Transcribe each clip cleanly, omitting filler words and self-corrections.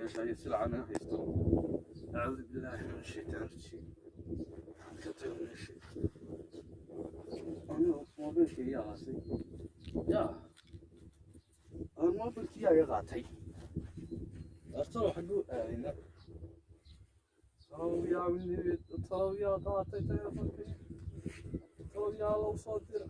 Meesha iyo silaca naga haysto. Acuudu billaahi min ashaytaan rajiim. Ka tago meesha. Anigu moobilkii iyaa qaatay. Yaa. Aan moobilkii yaa iga qaatay. Artalo xaguu aadayna. Talow yaa talow yaa qaatay teleefonkii. Talow yaa loo soo dira.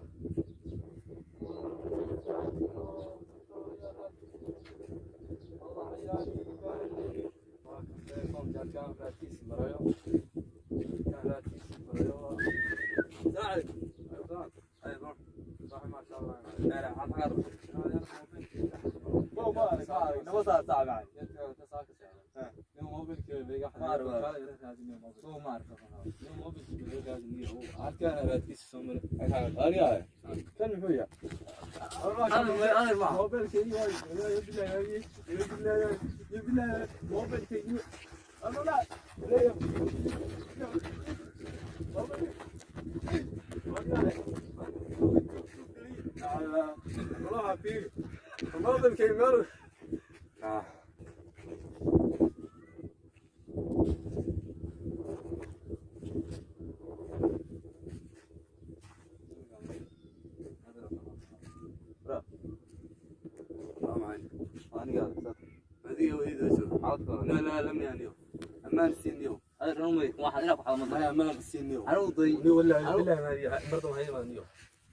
Kan muxuu yahay?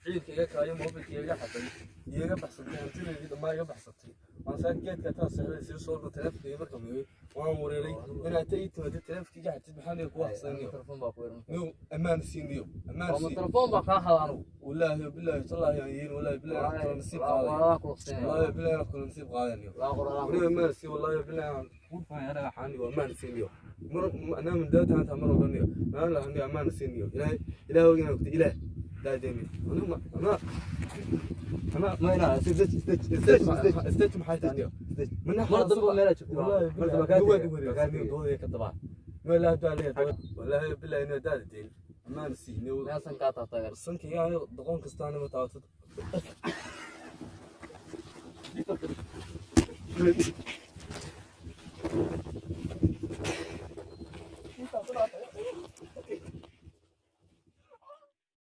Ciilka iga kaayo moobilka iga xaday iga baxsatay hantidaydii dhammaan iga baxsatay waan saa geedka taa sexday sii soo taleefanka marka miyay waan wareeray inaad ta ii timaado taleefanka iga xatid maxaa niga kugu haysanayo niyo ammaan siiniyo ammaan sii. Telefoon baa kaa xada anigu. Wallaahi bilaahi tallaahi aan yihiin wallaahi bilaahi aan kula nasiib qaaday wallaahi bilaahi aan kula nasiib qaadanayo weliba ammaan sii wallaahi bilaahi aan kuu faaya dhagaxaan iyo ammaan siiniyo mar anaa min daata anta mar walba niyo maan laha niyo ammaan siiniyo ilaahay ilaahay ogina ogta ilaah daademi anuma ana ana Ma inaa istej. Istej maxay tahay mana Mar dambe meelaa joogto. والله Mar dambe kaa بالله tegay. دواد Kaa tegay. دواد كدبا ما لا دوا والله بالله انه دادين امان سيني. Meelsan kaa taabtay. Sanka yaa doqon kastaana ma taabtad.